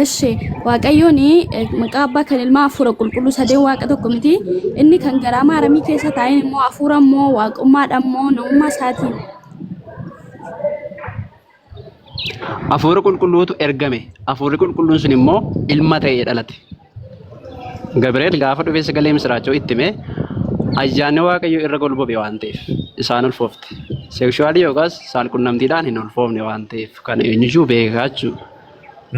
Eshi Waaqayyoon maqaa abbaa kan ilmaa hafuura qulqulluu sadeen waaqa tokko miti. Inni kan garaa maaramii keessa taa'een immoo hafuura immoo waaqummaadha immoo namummaa isaatiin. Hafuura qulqulluutu ergame. Hafuurri qulqulluun sun immoo ilma ta'ee dhalate. Gabri'eel gaafa dhufee sagalee misiraachoo itti hime ayyaanni Waaqayyoo irra golbobe waan ta'eef isaan ulfoofte. Seekshuwaalii yookaas saalqunnamtiidhaan hin ulfoofne waan ta'eef kana eenyuyyuu beekaa jechuudha.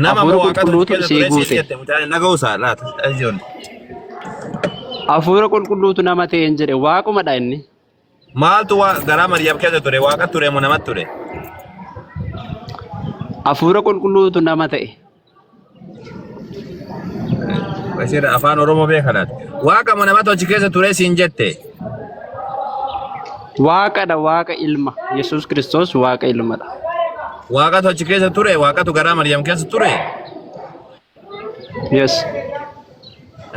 Nama Hafuura moo waaqatu qulqulluutu keessa isii ture siin guute. jette mucaan dhaga'u isaa laata ijoollee. Hafuura qulqulluutu nama ta'een jedhe waaqumadha inni. Maaltu waa garaa Maryam keessa ture waaqa ture moo namatti ture? Hafuura qulqulluutu nama ta'e. Bashir afaan Oromoo beeka laata? Waaqa moo namatu achi keessa ture siin jette? Waaqadha waaqa ilma. Yesuus Kiristoos waaqa ilmadha. Waaqatu achi keessa ture waaqatu garaa Maryam keessa ture? Yes.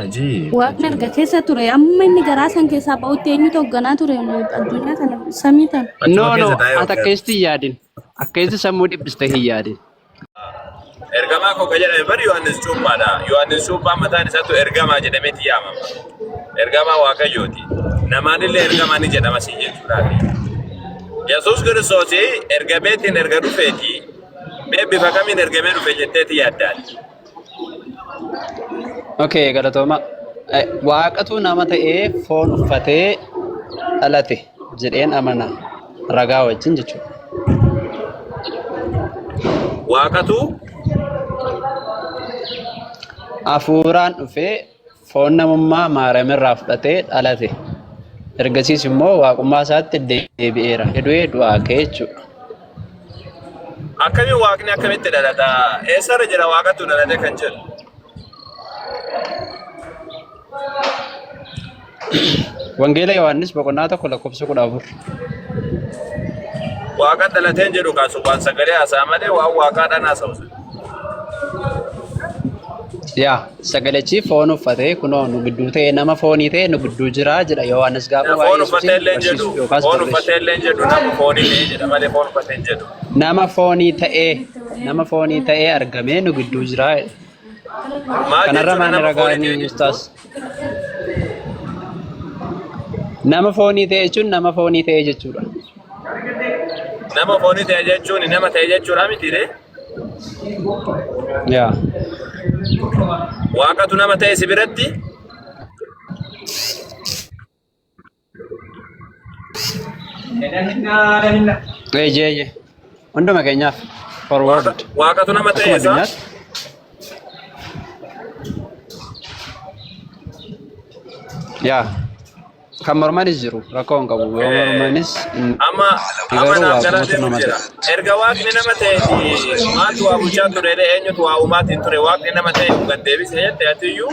Ajiib. Waaqni erga keessa ture amma inni garaa san keessaa ba'utti eenyutu hoogganaa ture addunyaa tana samii tana. Achuma No, no, keessa taa'ee ati hogganaa. akkasitti hin yaadin. Akkasitti sammuu dhiphiste hin yaadin. Ergamaa koo kan jedhame bari Yohaannis Cuuphaadha. Yohaannis Cuuphaan mataan isaatu ergamaa jedhameeti yaamama. Ergamaa Waaqayyooti. Namaanillee ergamaa ni jedhama siin jechuudhaafi. Yesuus Kiristoos ergameetiin erga dhufeeti mee bifa kamiin ergamee dhufe jetteeti yaaddaati. Okay, galatooma. Waaqatu nama ta'ee foon uffatee dhalate jedheen amana. Ragaa wajjin jechuudha. Waaqatu Hafuuraan dhufee foon namummaa Maariyaam irraa fudhatee dhalate. Ergasiis immoo waaqummaa isaatti deebi'eera. Du'ee du'aa ka'e jechuudha. Akkamiin waaqni akkamitti dhalata? Eessarra jira waaqatu dhalate kan jedhu? Wangeela Yohaannis boqonnaa 1 lakkoofsa 14. Waaqa dhalateen jedhu kaasu waan sagalee haasa'a malee waan waaqaadhaan haasa'u. Yaa sagalechi foon uffatee kunoo nu gidduu ta'ee nama foonii ta'e nu gidduu jira jedha Yohaannis gaafa waa'ee Foon uffatee Yesuusiin illee hin jedhu. barsiisu yookaas Foon barreessu. uffatee illee hin jedhu nama foonii ta'e jedha malee foon uffatee hin jedhu. Nama foonii ta'ee nama foonii ta'ee argamee nu gidduu jira jedha. Maal Kanarra jechuudha maal nama ragaa foonii inni ta'e jechuun? ustaas? Nama foonii ta'e jechuun nama foonii ta'e jechuudha. Nama foonii ta'e jechuun nama ta'e jechuudha miti ree? Yaa. Waaqatu nama ta'e si biratti? Eeyyee eeyyee. Hunduma keenyaaf forward. Waaqatu nama ta'e Akkuma isaa? addunyaatti. Yaa. Kan mormanis jiru rakkoo hin qabu. Yoo mormanis inni Amma amma garuu naaf galaa waaqumatu deemu nama jira. ta'e. Erga waaqni nama ta'eeti maaltu waa bulchaa ture jedhee eenyutu waa uumaatiin ture waaqni nama ta'e gad deebise jette atiyyuu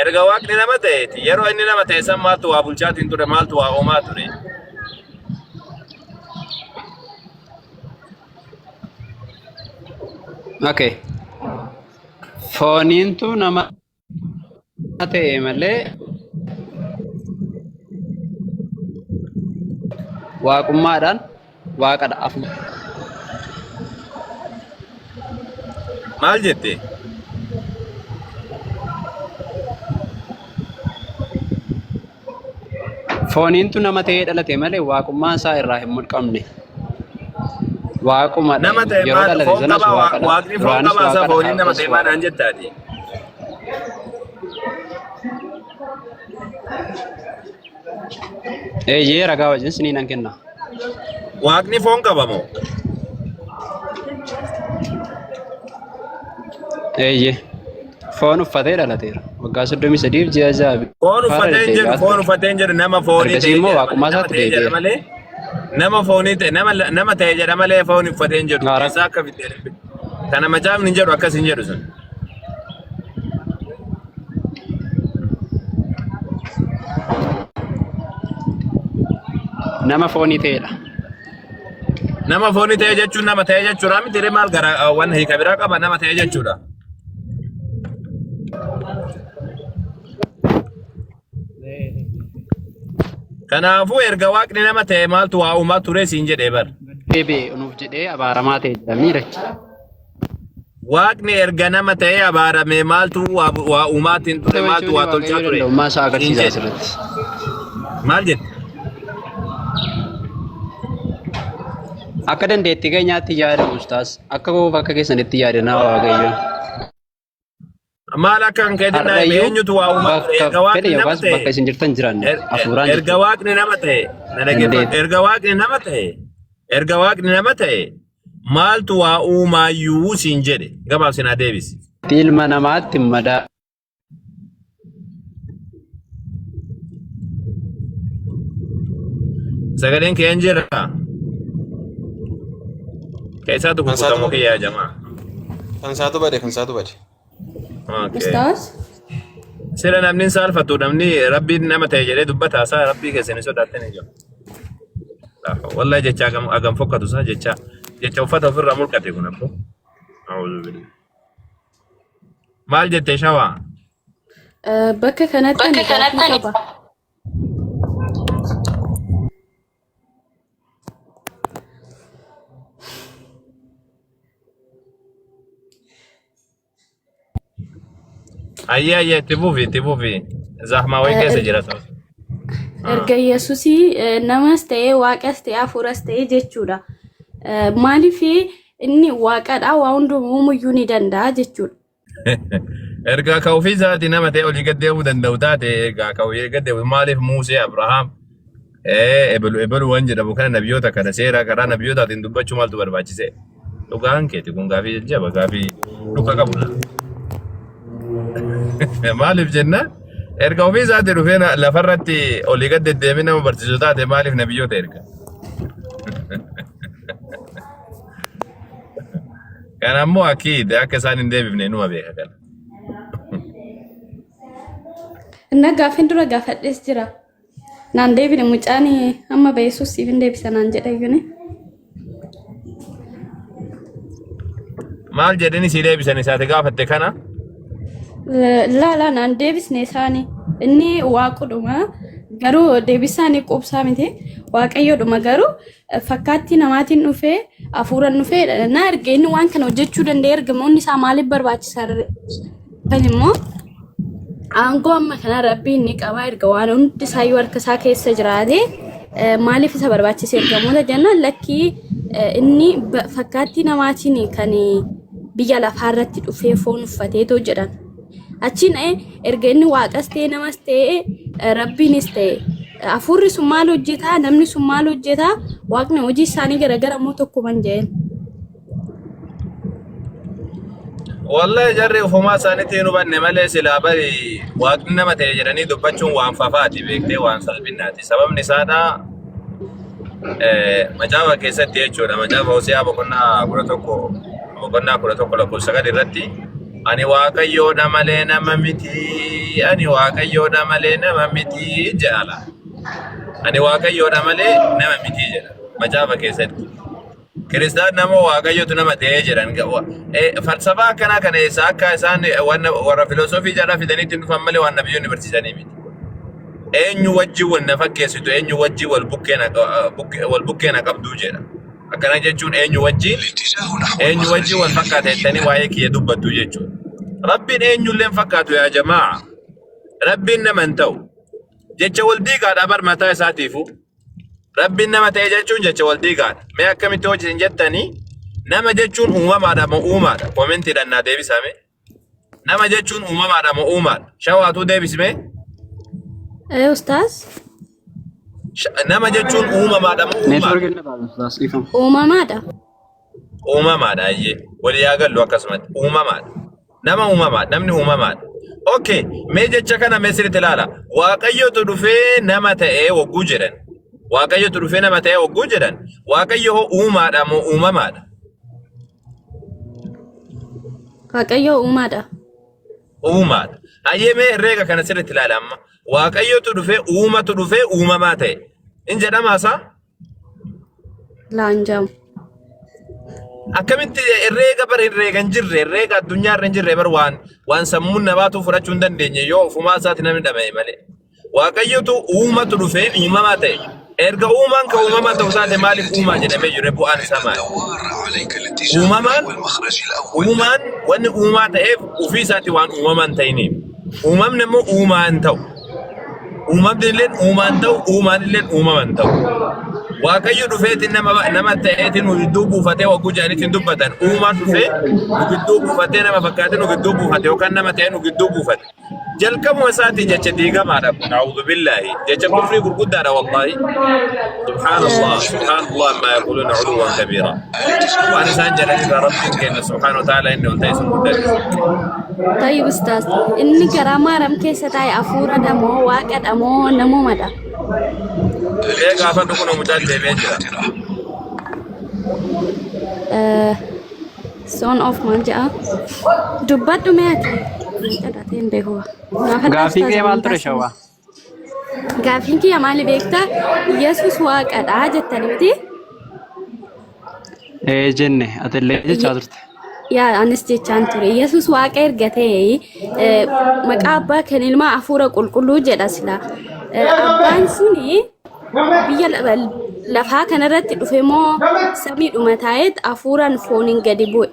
erga waaqni nama ta'eeti yeroo inni nama ta'e san maaltu waa bulchaatiin ture maaltu waa uumaa ture. Okay. Fooniintu nama ta'e malee waaqummaadhaan waaqadha. Maal jette? Fooniintu nama ta'ee dhalate malee waaqummaan isaa irraa hin mulqamne. Waaqumadha Nama inni. ta'e Yeroo maal dhalate foon sanas qabaa waaqadha. waaqni foon Duraanis qabaa isaa waaqadha. fooniin nama Har'as ta'e maal waaqadha. naan jettaati? Eeyyee ragaa wajjin sinii nan kenna. Waaqni foon qaba moo? Eeyyee. Foon uffatee dhalateera. Waggaa 33 ji'a 6 Foon bifaarra uffatee hin jedhu, deddeebi'aa foon ture. uffatee hin jedhu nama foonii Ergasii ta'e immoo jedha waaqummaa malee nama isaatti ta'e jedha deebi'eera. malee nama foonii ta'e nama nama ta'e jedha malee foon uffatee hin jedhu. Haara. Isaa akka fidee kana macaafni hin jedhu akkas hin jedhu sun. Nama foonii ta'edha. Nama foonii ta'e jechuun nama ta'e jechuudha miti ree maal gara waan hiika biraa qaba nama ta'e jechuudha. Kanaafuu erga waaqni nama ta'e maaltu waa uumaa ture siin jedhee bar. Deebi'e nuuf jedhee abaaramaa ta'e jedhamiire. Waaqni erga nama ta'ee abaarame maaltu waa waa uumaatiin ture Kana maaltu jechuun waa tolchaa Waaqayyo ture danda'ummaa isaa siin agarsiisa jedhe. asirratti. Maal jette? Akka dandeettii keenyaatti yaada ustaas. Akka koo bakka keessanitti yaadanaa Waaqayyo. Maal akka kan keetiin naa hime Har'ayyuu eenyutu waa uumaa ture bakka erga waaqni fedhe nama yookaas ta'e bakka isin jirtan jiraanne hafuuraan erga jechuudha. waaqni nama ta'e na dhaggeeffadhu Dandeettii. erga waaqni nama ta'e erga waaqni nama ta'e maaltu waa uumaayyuu siin jedhe gabaabsi naa deebisi. Ilma namaatti madaa. Sagaleen kee hin jira. Keessaatu Kan isaatu kukkutamuu kiyyaa jamaa. kan isaatu bade kan isaatu bade. Okay. Ustaaz. Sila namni hin saalfatu namni rabbiin nama ta'e jedhee dubbata isaa rabbii keessan hin sodaattanii jiru. Wallahi jecha agam agam fokkatu isaa jecha jecha uffata ofirraa mulqate kun abbo. A'uudhu billah. Maal jette shawaa? Bakka kanatti ani gaaffii qaba. Ayyee ayyee itti fufi itti fufi. Zahmaa wayii keessa jira ta'u. Erga Yesuusii namas ta'ee waaqas ta'ee hafuuras ta'ee jechuudha. Maaliif inni waaqadha waa hundumaa uumuyyuu ni danda'a jechuudha. Erga ka ofii isaatii nama ta'e olii gad deemuu danda'u taate erga ka olii gad deemu maaliif Muusee Abrahaam ebelu ebelu waan jedhamu kana nabiyyoota kana seera karaa nabiyyootaatiin dubbachuu maaltu barbaachise? Dhugaan keeti kun gaafii jajjaba gaafii dhuka qabudha. Maaliif jennaan erga ofii isaatii dhufee lafarratti olii gad deddeemee nama barsiisu taate maaliif nabiyyoota erga? Kana ammoo akiid akka isaan hin deebifne numa beeka kana. Inna gaafin dura gaafadhees jira. Naan deebine mucaan amma ba'eessuus siif hin deebisa naan jedha iyyuu. Maal jedhani si deebisan isaati gaafatte kana? Laalaa naan deebisne isaani. Inni waaqudhuma garuu deebisaan quubsaa miti. Waaqayyoodhuma garuu fakkaattii namaatiin dhufee hafuuraan dhufee na erge inni waan kana hojjechuu danda'e ergamoonni isaa maaliif barbaachisaa kan immoo aangoo amma kana rabbiin ni qaba erga waan hundi isaayyuu harka isaa keessa jiraate maaliif isa barbaachise ergamoota jennaan lakkii inni fakkaattii namaatiin kan biyya lafaa irratti dhufee foon uffateetoo jedhan. Achiin erga inni waaqas ta'e namas ta'e rabbiinis ta'e hafuurri sun maal hojjetaa namni sun maal hojjetaa waaqni hojii isaanii garagara immoo tokkuman jedheen. Wallahi jarri ofumaa isaaniitti hin hubanne malee silaa bari waaqni nama ta'e jedhanii dubbachuun waan fafaati beektee waan salphinnaati. Sababni isaadha macaafa keessatti jechuudha macaafa Hosiyaa boqonnaa 11 boqonnaa 11 lakkoofsa 9 irratti ani waaqayyoodha malee nama miti ani waaqayyoodha malee nama miti jedha. Ani waaqayyoodha malee nama miti jedha macaafa keessatti. Kiristaan nama waaqayyotu nama ta'ee jedhan. Falsafaa akkanaa kana eessa akka isaan warra filosoofii jedhaa fidaniitti dhufan malee waan nabiyyoonni barsiisanii miti. Eenyu wajjin wal na fakkeessitu eenyu wajjin wal bukkee na qabduu jedha. Akkana jechuun eenyu wajjin eenyu wajjin wal fakkaata jettanii waa'ee kiyya dubbattu jechuudha. Rabbiin eenyullee hin fakkaatu yaa jamaa. Rabbiin nama hin ta'u. Jecha wal diigaadha bar mataa isaatiifu. Rabbiin nama ta'e jechuun jecha wal diigaadha. Mee akkamitti hojii hin jettanii nama jechuun uumamaadha moo uumaadha? Koomentiidhaan naa deebisaa mee. Nama jechuun uumamaadha moo uumaadha? Shawaatuu deebisi mee. Ustaaz Nama jechuun uumamaadha moo uumaadha? Neetwoorkiin na baala ustaas dhiifama. uumamaadha. Uumamaadha ayyee. Walii yaa gallu akkasumatti. Uumamaadha. Nama uumamaadha. Namni uumamaadha. Okay, mee jecha kana mee sirriitti ilaala. Waaqayyotu dhufee nama ta'ee wagguu jedhan. Waaqayyotu dhufee nama ta'ee wagguu jedhan. Waaqayyo hoo uumaadha moo uumamaadha? Waaqayyo uumaadha. Uumaadha. Hayyee mee herreega kana sirriitti ilaala amma. Waaqayyotu dhufee uumatu dhufee uumamaa ta'e. In jedhamaa isaa? Laanjaamu. Akkamitti herreega bar herreega hin jirre herreega addunyaa irra hin jirre bar waan waan sammuun namaatu fudhachuu hin dandeenye yoo ofumaa isaati namni dhama'e malee. Waaqayyotu uumatu dhufee uumamaa ta'e. Erga uumaan ka uumamaa ta'u taate maaliif uumaa jedhamee jire bu'aan isaa maali? Uumamaan uumaan wanni uumaa ta'eef ofii isaatti waan uumamaa hin ta'iniif. Uumamni immoo uumaa hin ta'u. Uumamni illeen uumaa hin ta'u, uumaan illeen uumama hin ta'u. Waaqayyo dhufeetiin nama nama ta'eetiin nu gidduu buufatee wagguu jedhaniitiin dubbatan. Uumaan dhufee nu gidduu buufatee nama fakkaatee nu gidduu buufate yookaan nama ta'ee nu gidduu buufate. Jalqabuma isaatii jecha diigamaadha kun. A'uudhu billaahi. Jecha kufrii gurguddaadha wallaahi. Subhaanallah. Subhaanallah ammaa yaquuluuna uluwwan kabiira. Waan isaan jedhan irraa Rabbiin keenya subhaanahu wa ta'ala inni ol ta'e sun guddate. Tayyib ustaaz, inni garaa maaram keessa taa'e hafuuradha moo waaqadha moo namumadha? Mee gaafadhu kun mucaan deebi'ee jira. Son of maal jedha? Dubbadhu mee ati. Mucadha hin beeku. Gaafadha Gaaffii ustaaz kee maal ture amantaa shawaa? Gaaffiin kiyya maali beektaa? Yesus waaqadha jettani miti? Ee jenne atillee jechaa turte. Yaa anis jechaan ture. Yesus waaqa erga ta'e maqaa abbaa kan ilmaa hafuura qulqulluu jedha sila. Abbaan suni biyya lafaa kanarratti dhufe moo samiidhuma taa'eet hafuuraan fooniin gadi bu'e.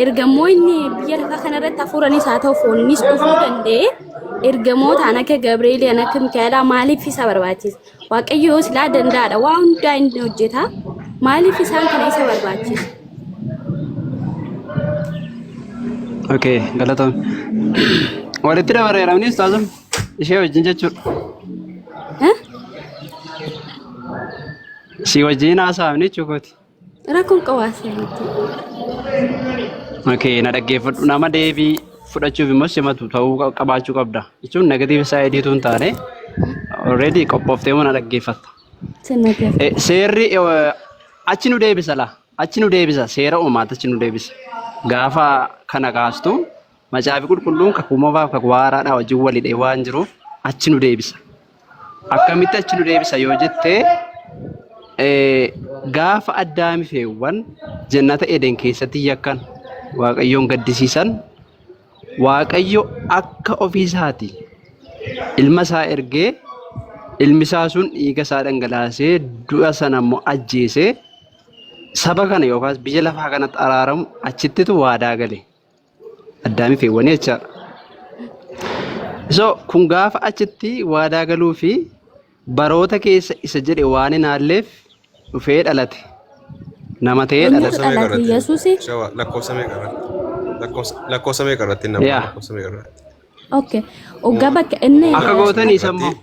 Ergammoo inni biyya lafaa kanarratti hafuuranis haa ta'u fooniinis dhufuu danda'e ergamootaan akka Gabreeliin akka Mikaa'elaa maaliif isa barbaachisa? Waaqayyo yoo silaa danda'aadha waa hundaa inni hojjeta. Maaliif isaan kana isa barbaachisa? Okay, galatoon. Walitti dabareeramni ustaazum ishee wajjin jechuudha. Eh? Si wajjin haasa'amni jechuukooti. Rakkoon qabaasanitti. Okay, na dhaggeeffadhu nama deebii fudhachuuf immoo simatu ta'uu qabaachuu qabda. Jechuun negative side utuu hin taane already qophooftee immoo na dhaggeeffatta. Sinna geeffa. Seerri achi nu deebisa laa. Achi nu deebisa seera uumaatti achi nu deebisa. Gaafa kana kaastu macaafi qulqulluun kakuu moofaaf kakuu haaraadhaa wajjin walidhee waan jiruuf achi nu deebisa. Akkamitti achi nu deebisa yoo jette gaafa Addaami fi Hewwan jannata Eden keessatti yakkan Waaqayyoon gaddisiisan Waaqayyo akka ofii isaati ilma isaa ergee ilmi isaa sun dhiiga isaa dhangalaasee du'a sana immoo ajjeesee saba kana yookaas biyya lafaa kanatti araaramu achittitu waadaa gale. Addaamii fi Hewwanii jechaadha. So kun gaafa achitti waadaa galuu fi baroota keessa isa jedhe waan hin haalleef dhufee dhalate. Nama ta'ee Eenyutu dhalate. Lakkoofsa meeqa dhalate? irratti? Yesuusi? Shawa lakkoofsa meeqa irratti? Lakkoofsa lakkoofsa meeqa irratti nama Yaa. lakkoofsa meeqa irratti? Okay. Oggaa bakka inni Akka gootan isa immoo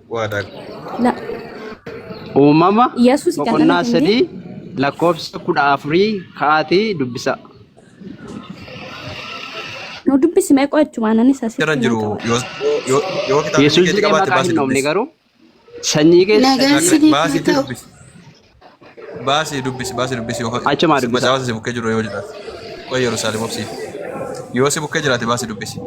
Waadaa la uumama Yesuus kan boqonnaa dhalate miti? 3 lakkoofsa 14 ka'aatii dubbisa. Nu dubbisi mee qo'achumaan anis asitti jiran nan jiru qabadha. yoo yoo yoo kitaabni Yesuus keetti jedhee qabaatte maqaa baasii hin dhoofne dubbisi. garuu sanyii keessa Nagaan siniif haa Baasii ta'u. dubbisi. Baasii dubbisi baasii dubbisi yoo Achumaa dubbisa. macaafa si bukkee jiru yoo jiraate. Qoy Yerusaalem obsiif. Yoo si bukkee jiraate baasii dubbisi.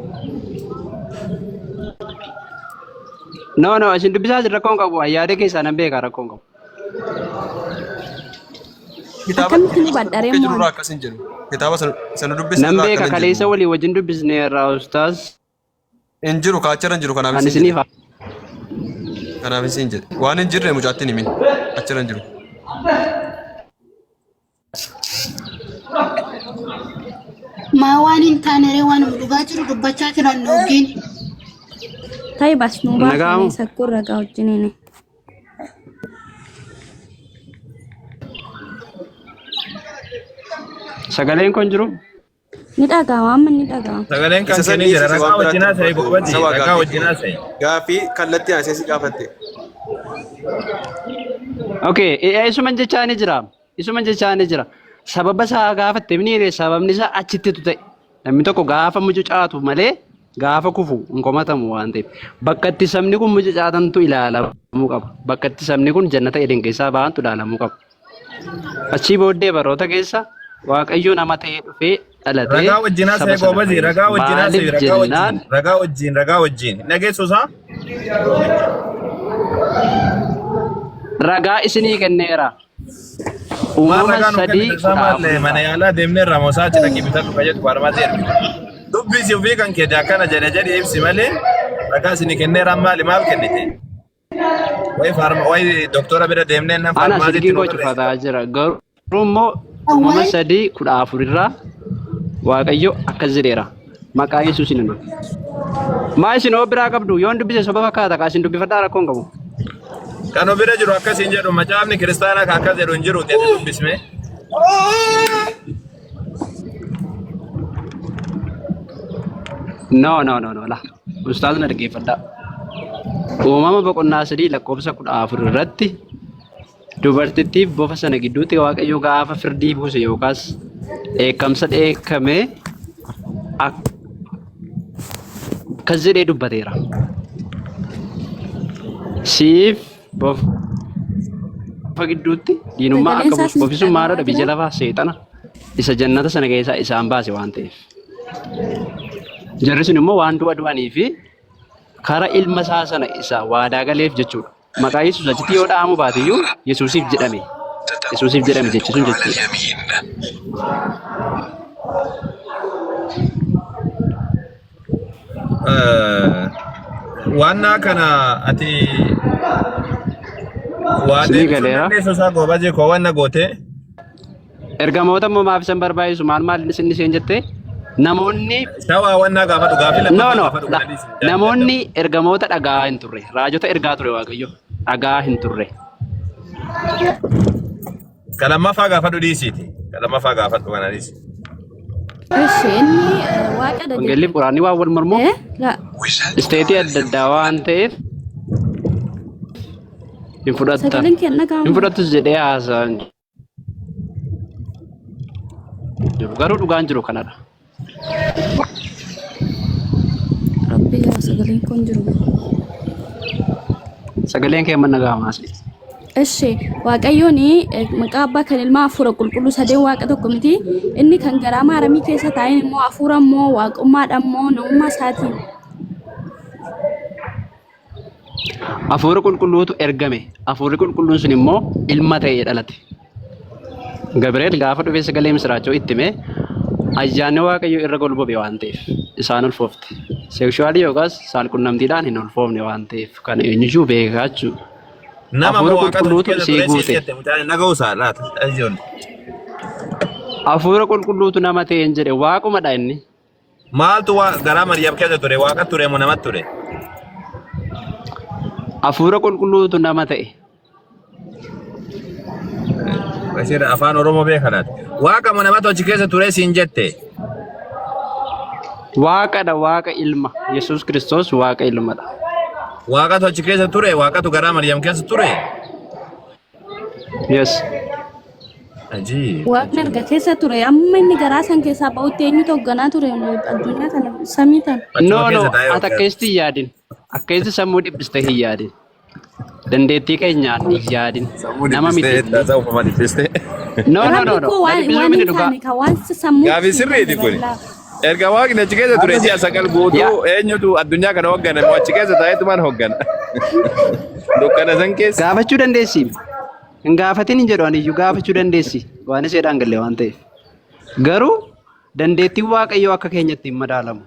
No no isin dubbisaa isin rakkoon qabu yaada keessaa nan beeka rakkoon qabu. Kitaaba Akkamitti nu badharee bukkee jirurraa mo'an? akkas hin jedhu. Kitaaba sana dubbisi Nan irraa beeka akkana hin kaleessa jedhu. walii wajjin dubbisne irraa ustaaz Hin jiru kaachara hin jiru kanaaf kan isin jedhe. isiniif Kanaaf isin jedhe. Waan hin jirre mucaatti hin himin. Achirra hin jiru. Maa waan hin taane ree waanuma dhugaa jiru dubbachaa jiran dhooggeen. Ta'i bas nu baafame Nagaamu. sakkoo ragaa wajjiniini. Sagaleen kun jiru. Ni dhaga'ama amma ni dhaga'ama. Sagaleen kan Isa kennee sanii jira. isa Ragaa waan wajjin biraatti haasa'e dubbadhu. gobaji. Isa waa Ragaa gaaffii wajjin haasa'e. Gaaffii kallattii ani si gaafatte. Okay, isuman jechaa ni jira. Isuman jechaa ni jira. Sababa isaa gaafatte ni jedhe sababni isaa achittitu ta'e. Namni tokko gaafa mucucaatu malee gaafa kufu hin komatamu waan ta'eef. Bakka itti sabni kun mucucaatantu ilaalamuu qaba. Bakka itti sabni kun jannata Eden keessaa ba'antu ilaalamuu qaba. Achii booddee baroota keessa Waaqayyo nama ta'ee dhufee dhalatee Ragaa wajjin saba haasa'e sana gobaji. fayyise. Ragaa wajjin haasa'e. Maaliif Ragaa jennaan wajjin. Ragaa wajjin. Ragaa wajjin. Dhageessu isaa? Ragaa isinii kenneera. Maal Uumama ragaa nu 3 kennite isaa kudha maal afur mana irraa. yaalaa deemnee irraa achi dhaqii bitadhu ka jedhu faarmaasii ergite. Dubbisi ofii kan keeti akkana jedhe jedhi ibsi malee ragaa isinii kenneera maali maal kennite? Wayi faarma wayi doktora bira deemnee nan Ana faarmaasiitti silkiin nu koo barreessa. cufataa jira. Garuu immoo uumama Awwaal 3:14 irraa Waaqayyo akkas jedheera. Maqaa Yesuusiin hin dhufu. Maa isin hoo biraa qabdu yoon dubbise soba fakkaata kaa isin dubbifadhaa rakkoo hin qabu. Kan of bira jiru akkas hin jedhu macaafni kiristaanaa kan akkas jedhu hin jiru ati dubbisme. No no no no la. Ustaaz na dhaggeeffadhaa. Uumama boqonnaa 3 lakkoofsa 14 irratti dubartittiif bofa sana gidduutti Waaqayyo gaafa firdii buuse yookaas dheekkamsa dheekkame akkas jedhee dubbateera. Siif bofa gidduutti diinummaa Sagaleen akka isaas buusu bofi sun ni maalodha dhaga'amaa biyya jira. lafaa seexana isa jannata sana keessaa isaan baase waan ta'eef. Jarri sun immoo waan du'a du'anii fi kara ilma isaa sana isa waadaa galeef jechuudha. Maqaa Yesuus achitti yoo dha'amu baate iyyuu Yesuusiif jedhame. Yesuusiif jedhame jechi sun jechuudha. Waannaa kana ati waa Isinii deebisuu galeera. dandeessu isaa goobazii koo wanna gootee. Ergamoota immoo maaf isan barbaachisu maal maal inni isheen jette namoonni Shawaa wannaa gaafadhu gaafii no lammaffaa no gaafadhu la kana dhiisi. Danda'u. Namoonni ergamoota dhagaa hin turre, raajota ergaa ture Waaqayyo dhagaa hin turre. Ka lammaffaa gaafadhu dhiisiiti. Ka lammaffaa gaafadhu kana dhiisi. Ishi inni waaqa dha Wangeelliif jette. quraanni waan wal mormuuf Eh? La. isteetii adda addaa waan ta'eef hin fudhattan. Sagaleen kee hin Hin dhaga'amu. fudhattus jedhee haasa'an jiru. Garuu dhugaan jiru kanadha. Rabbi yaa sagaleen kun jiru. Sagaleen kee mana gahamaa asii. Ishi Waaqayyoon maqaa abbaa kan ilmaa hafuura qulqulluu sadeen waaqa tokko miti. Inni kan garaa maaramii keessa taa'een immoo hafuura immoo waaqummaadha immoo namummaa isaatiin. Hafuura qulqulluutu ergame. Hafuurri qulqulluun sun immoo ilma ta'ee dhalate. Gabri'eel gaafa dhufee sagalee misiraachoo itti hime ayyaanni Waaqayyoo irra golbobe waan ta'eef isaan ulfoofte. Seekshuwaalii yookaas saalqunnamtiidhaan hin ulfoofne waan ta'eef kana eenyuyyuu beekaa jechuudha. Nama Hafuura moo waaqatu achi qulqulluutu keessa isii ture siin guute. jette mucaan dhaga'u isaa laata. Ijoollee. Hafuura qulqulluutu nama ta'een jedhe waaqumadha inni. Maaltu waa garaa Maryam keessa ture? Waaqa ture moo namatti ture? Hafuura qulqulluutu nama ta'e. Bashir afaan Oromoo beeka laata? Waaqa moo namatu achi keessa ture siin jette? Waaqadha waaqa ilma. Yesuus Kiristoos waaqa ilmadha. Waaqatu achi keessa ture? Waaqatu garaa Maryam keessa ture? Yes. Ajiib. Waaqni erga keessa ture amma inni garaa san keessaa ba'utti eenyutu hoogganaa ture addunyaa kana samii tana. Achuma No, no, keessa taa'ee ati hogganaa. akkasitti hin yaadin. Akkasitti sammuu dhiphiste hin yaadin. Dandeettii keenyaan hin yaadin. Sammuu Nama miti dhiphistee, inni. taasaa uffama dhiphistee. No, no, Rabbi no, no. koo Na waan dhiphisuu waan miti hin dhugaa. taane kan waan sammuu Gaafii hin sirriiti taane kuni. bal'aa. Erga waaqni achi keessa ture ji'a 9 guutuu Yaa. eenyutu addunyaa kana hooggana immoo achi keessa taa'eetumaan hooggana. Dukkana san keessa. Gaafachuu dandeessi. Hin gaafatin hin jedhu ani iyyuu gaafachuu dandeessi. Waan isheedhaan galle waan ta'eef. Garuu dandeettiin Waaqayyoo akka keenyatti hin madaalamu.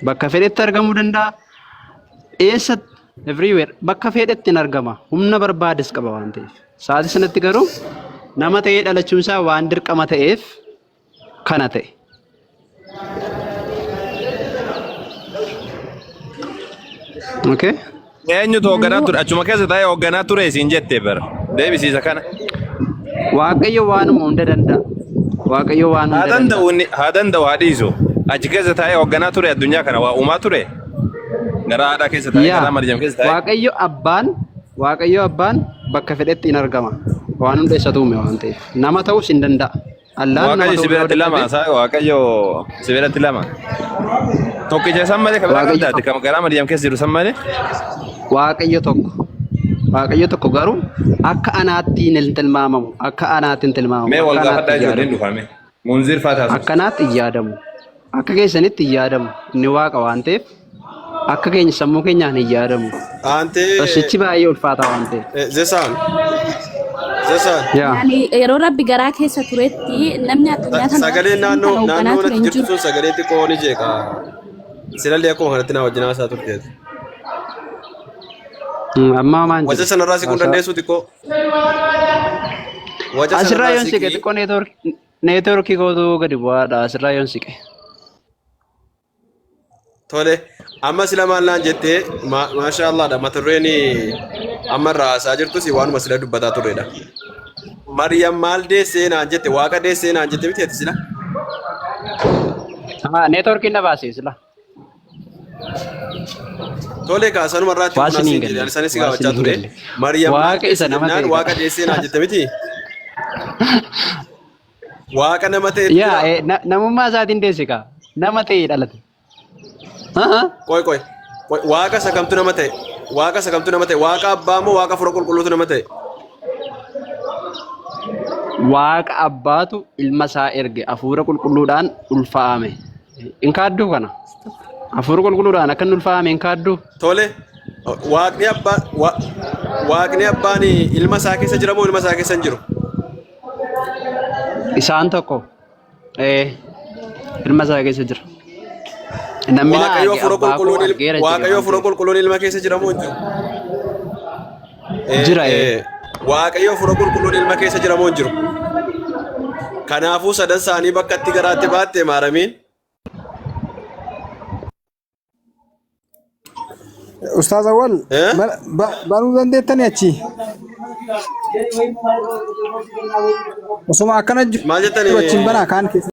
Bakka fedhetti argamuu danda'a. Eessa everywhere bakka fedhetti hin argama. Humna barbaades qaba waan ta'eef. Sa'aatii sanatti garuu nama ta'ee dhalachuun isaa waan dirqama ta'eef kana ta'e. Okay? Eenyutu hoogganaa ture? Achuma keessa taa'ee hoogganaa ture siin jette bara. Deebisiisa kana. Waaqayyo waanuma hunda danda'a. Waaqayyo waan Haa hunda danda'u danda'a. inni haa danda'u haa dhiisu. Achi keessa taa'ee hoogganaa ture addunyaa kana waa uumaa ture. Garaa haadhaa keessa taa'ee Yaa garaa Maryam keessa taa'ee. Waaqayyo abbaan bakka fedhetti in argama. Waan hunda isatu uume waan ta'eef. Nama ta'uus hin danda'a. Allaan nama Waaqayyo ta'uu si yoo biratti lama dadhabe isaa Waaqayyo si biratti lama. Tokkicha san malee kan biraa Waaqayyo qabdaati tokko. kan garaa Maryam keessa jiru san malee. Waaqayyo tokko. Waaqayyo tokko garuu akka anaatti hin tilmaamamu. Akka anaatti hin tilmaamamu. Mee wal Akka anaatti gaafadhaa hin ijoolleen yaadamu. dhufame. Munzir faa taasisa. Akka anaatti hin yaadamu. Akka keessanitti hin yaadamu. Inni waaqa waan ta'eef akka keenya sammuu keenyaan hin yaadamu. Aantee Dhosichi baay'ee ulfaataa waan ta'eef. Zesaan Zesaan Yaa. Yaani yeroo rabbi garaa keessa turetti namni addunyaa tana sagaleen irratti naannoo kan hoogganaa naannoo ture natti hin jirtu jiru. sun sagalee xiqqoo ni jeeqa. Silallee akkuma kanatti na wajjin haasaa turteeti. Ammaa maan Waca jiru. sanarraa siquu hin Haasaa. dandeessuu xiqqoo. Waca Asirraa sanarraa yoon siqe siqii. xiqqoo neetworkii kootu gadi bu'aadha. Asirraa yoon siqe. Tole, amma sila maal naan jettee maashaa Allaadha mata dureen amma irraa haasaa jirtus waanuma sila dubbataa turredha. Maryam maal deessee naan jette waaqa deessee naan jette miti ati sila? Neetworkiin na baasee sila. Tole kaa sanuma irraatti Waa kun isin hin asiin jedhe galle. ani sanis si Waa isin gaafachaa hin ture. galle. Maryam maal Waaqa isa deesse nama jennaan ta'e waaqa kaa. deessee naan jette miti? Waaqa nama ta'etu Yaa jira. namummaa isaatiin deesse kaa. Nama ta'ee dhalate. Aha. Qoy qoy. Qoy, Waaqa isa kamtu nama ta'e? Waaqa isa kamtu nama ta'e? Waaqa abbaa moo waaqa hafuura qulqulluutu nama ta'e? Waaqa abbaatu ilma isaa erge hafuura qulqulluudhaan ulfaa'ame. Hin kaadduu kana. Hafuura qulqulluudhaan akka inni ulfaa'ame hin kaadduu. Tole. Waaqni abbaa waaqni abbaan ilma isaa keessa jira moo ilma isaa keessa hin jiru? Isaan tokko. Ee, ilma isaa keessa jira. Namni na Waaqayyo arge hafuura abbaa koo qulqulluun argeera jedhe Waaqayyo waan hafuura ta'eef. qulqulluun ilma keessa jira moo hin jiru? Jira ee. Waaqayyo hafuura qulqulluun ilma keessa jira moo hin jiru? Kanaafuu sadan isaanii bakka itti garaatti baatte maaramiin. Ustaaz Awwal Eh? Baruu dandeettanii achi. Osuma akkana Maal jiru achiin jettanii? banaa kaan keessa.